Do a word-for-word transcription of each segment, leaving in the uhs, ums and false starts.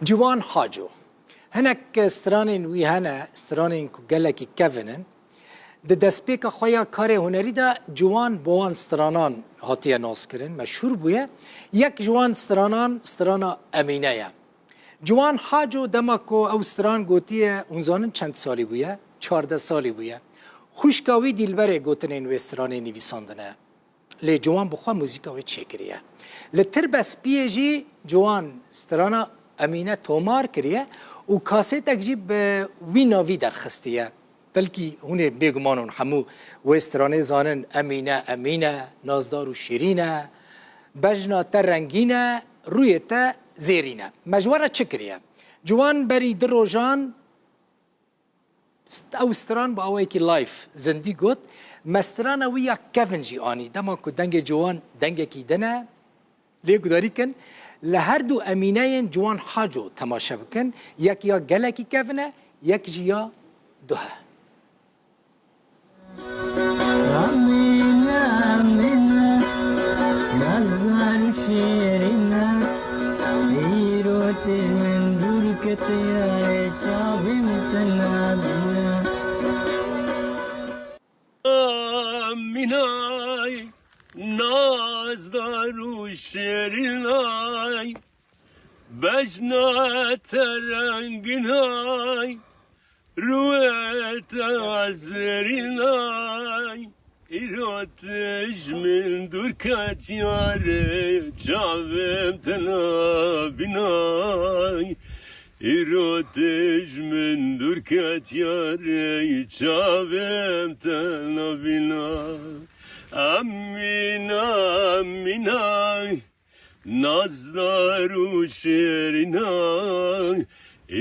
Ciwan Haco. Hinek stranên wî hene, stranên ku gelekî kevin in. Di destpêka xwe ya karê hunerî de Ciwan bi wan stranan hatiye naskirin, meşhûr bûye. Yek ji wan stranan strana Emîne ye. Ciwan Haco dema ku ew stran gotiye, hûn zanin çend salî bûye? Çardeh salî bûye. Xwişka wî Dîlberê gotinên wê stranê nivîsandine. Lê Ciwan bi xwe muzîka wê çêkiriye. Li Tirbe Spiyê jî Ciwan strana Emîne tomar kiriye û kasêtek jî bi wî navî derxistiye. Belkî hûn ê bêguman hûn hemû wê stranê zanin, Emîne, Emîne, nazdar û şîrîn e, bejna te rengîn e, rûyê te zêrîn e. Me ji we re çi kiriye? Ciwan berî du rojan St-, ew stran bi awayekî live, zindî got. Me strana wî ya kevin jî anî. Dema ku dengê Ciwan dengekî din e, lê gudarî kin, li her du Emîneyên Ciwan Haco temaşe bikin. Yek ya gelekî kevin e, yek jî ya duh e. Amîne, Amîne, nazdar û şêrîne, îro tê min dûr ketiye, çavê min te nabîne. Amînay, nazdar û şêrînay, bejna te rengînay, rûyê te zêrînay, îro tu ji min dûr ketiye rê, çavê min te nabînay. Îro tu ji min dûr ketiye rê, çavê min te nabînay. Amîne, Amînay, nazdar û şêrînay,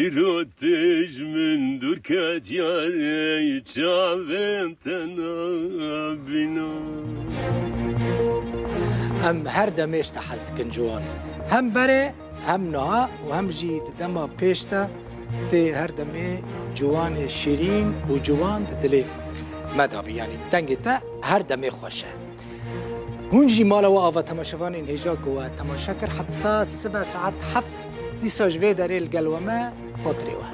îro tu ji min dûr ketiye rê, çavê min te nabînay. Em her demê ji te hez dikin Ciwan. Hem berê, hem niha û hem jî di dema pêş de tê her demê Ciwanê şîrîn û Ciwan di dilê me de bî. Yanî dengê te her demê xweş e. Hûn jî mala we ava temaşevanên hêja ku we temaşe kir, heta sibe saet heft dîsa ji vê derê li gel we me, xotirê we.